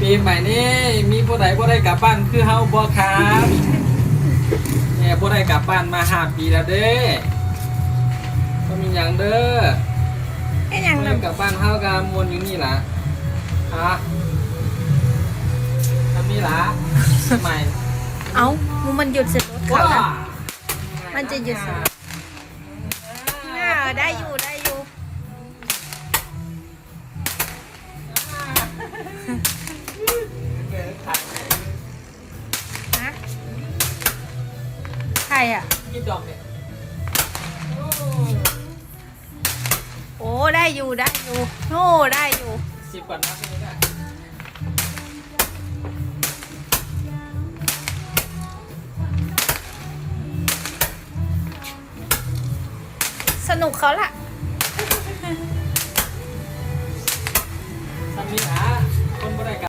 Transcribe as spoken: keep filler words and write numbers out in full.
ปีใหม่นี้มีผู้ใดบ่ได้กลับบ้านคือเฮาบ่ครับ เนี่ยบ่ได้กลับบ้านมาห้าปีแล้วเด้ บ่มีหยังเด้อ เฮ็ดหยัง บ่ นำ ได้กลับบ้านเฮาก็ม่วนอยู่นี่ล่ะ ฮะ ทำนี่ล่ะ ใหม่ เอ้า มันหยุดเสร็จรถเขา ว้า นะ มันจะหยุดเสร็จรถ อ่า ได้อยู่ ได้อยู่ ฮะ ใครอะ กินดอกเนี่ย โอ้ ได้อยู่ ได้อยู่ โอ้ ได้อยู่ สิบก่อนนะ สนุกเขาละ ทำนี่ล่ะ